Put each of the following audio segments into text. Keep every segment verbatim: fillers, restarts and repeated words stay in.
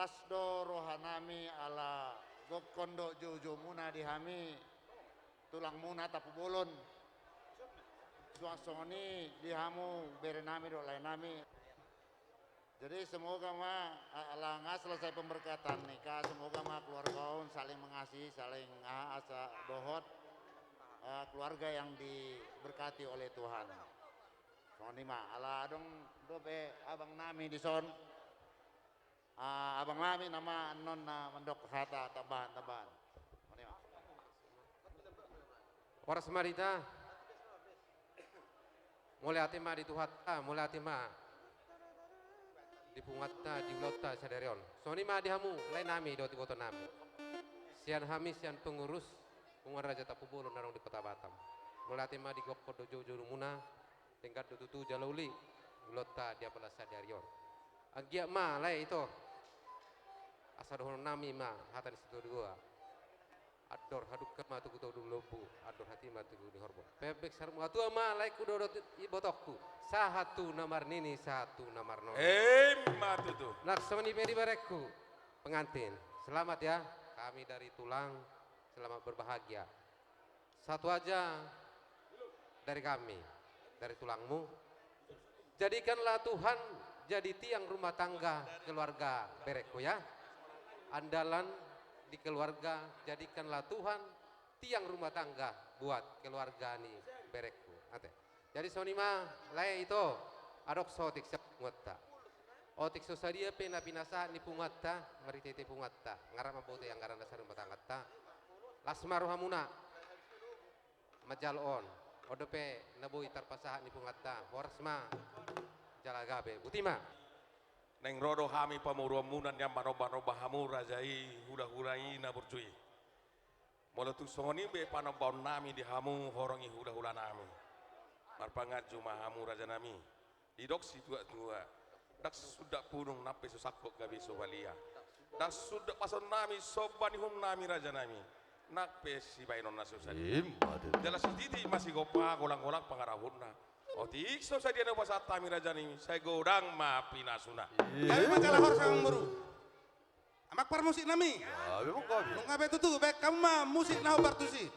Las do rohanami ala gokkon dohot joujoumuna di hami, tulangmuna Tampubolon. Suang songon i di hamu berenami dohot laenami. Jadi semoga ma, a-, ala nga selesai pemberkatan nikah, semoga ma keluarga on saling mengasihi, saling, a-, asa dohot, eh, keluarga yang diberkati oleh Tuhan. Songon i ma, ala adong dope abangnami dison. Ah, abangnami nama annon na mandok hata tambahan-tambahan. Songon i ma. Horas ma di hita. Mauliate ma di Tuhanta, mauliate ma di punguanta, di ulaonta sadari on. Songon i ma di hamu, laenami dohot ibotonami. Sian hami, sian pengurus, punguan Raja Tampubolon na adong di Kota Batam. Mauliate ma di gokkon dohot joujoumuna, denggan do tutu jala uli ulaonta di apala sadari on. Anggiat ma, lae, ito. Asa dohononnami ma hata ni Sitorus Dua. Andor hadungka ma tu togu ni lombu, andor hati ma tu togu ni horbo. Pembengsarmu atua ma laengku dohot ibotongku. Sahat tu na marnini, sahat tu na marnono. Emma tutu. Nah, songon i pe di berengku. Pengantin, selamat ya. Kami dari tulang, selamat berbahagia. Satu aja dari kami, dari tulangmu. Jadikanlah Tuhan jadi tiang rumah tangga keluarga berengku ya. Andalan di keluarga, jadikanlah Tuhan tiang rumah tangga buat keluarga ni berengku. Ate. Jadi songon i ma, lae, ito, adong so otik sian punguanta. Otik so sadia pe na pinasahat ni punguanta, marhite-hite punguanta. Nga rap mamboto anggaran dasar rumah tangganta. Las ma rohamuna. Manjalo on. On dope na boi tarpasahat ni punguanta. Horas ma. Jala gabe. Boti ma. Naeng ro do hami pamoruonmuna nian manomba-nomba hamu raja i, hula-hula i na burju i. Molo tung songon i be panombaonnami di hamu horong i hula-hulanami. Marpanganju ma hamu rajanami. Didok situa-tua. Ndang sundat punung nang pe so sangkot gabe so balia. Ndang sundat pasonnami somba ni uhumnami rajanami. Nang pe sibahenon na so sadia. Ima tutu. Jala sititi ma sigompa, golang-golang pangarahutna. Otik so sadia na hupasahat hami rajanami, sai godang ma pinasuna. Ima. Gabe ma jala horas amangboru. Amang parmusiknami. Gabe ma gabe. Nunga be tutu, baen hamu ma musik na hombar tusi.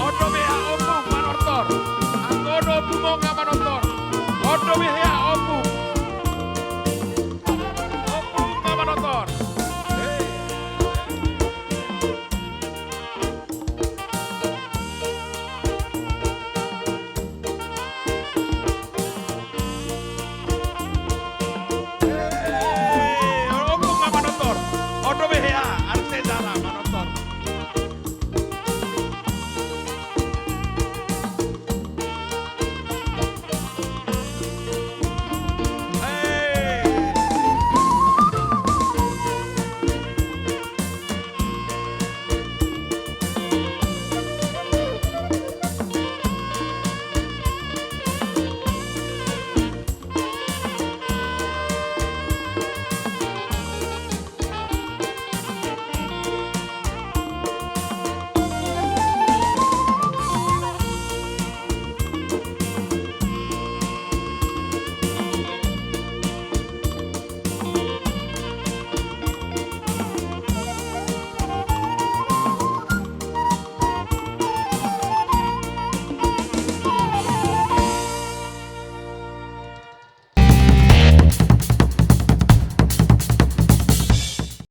On do be haha ompu manortor. Anggo do ompu monga manortor. On do be he